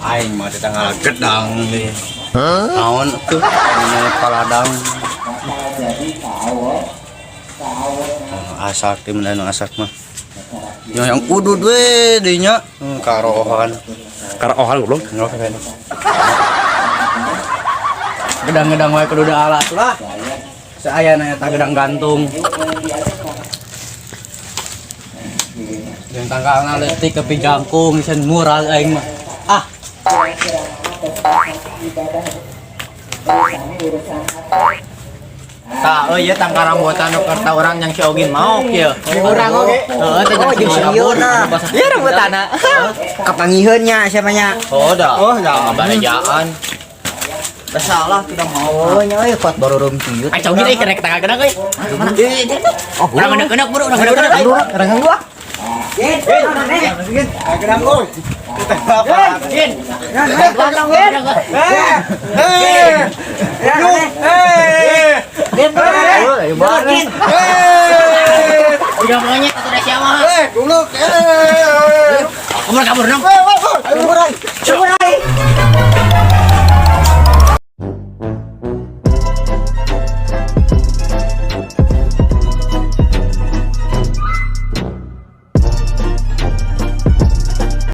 Aing mah di tanggal gedang nih. Naon tuh? Ini paladang. Oh, asak di mana nu asak mah. Yang udud we dinya. Karohan. Karaohan goblok. Gedang-gedang wae kudu da alat lah. Saayana eta gedang gantung. Jeung tangkalna leutik ke jangkung sen murah aing mah. Ah, Tah euy ieu tangkal rambutan nu kerta urang yang si Ogin maok ieu. Urang oge. Heeh, teh Oh, jeung sieun ah. Ieu rambutanna. Kapangiheun nya siapanya? Oh, dah. Oh, dah. Barejaan. Salah tidak mau. Oh, nya euy kuat baru ciut. Ay, Ogin euy kerek tangkal gedang euy. Oh, Urang ngeuneuk buru, urang ngeuneuk. Urang gua. Gin, gedang euy. Gin. Gin. Udah monyet atuh da sia mah. Goblok. Kabur kabur dong. Kabur.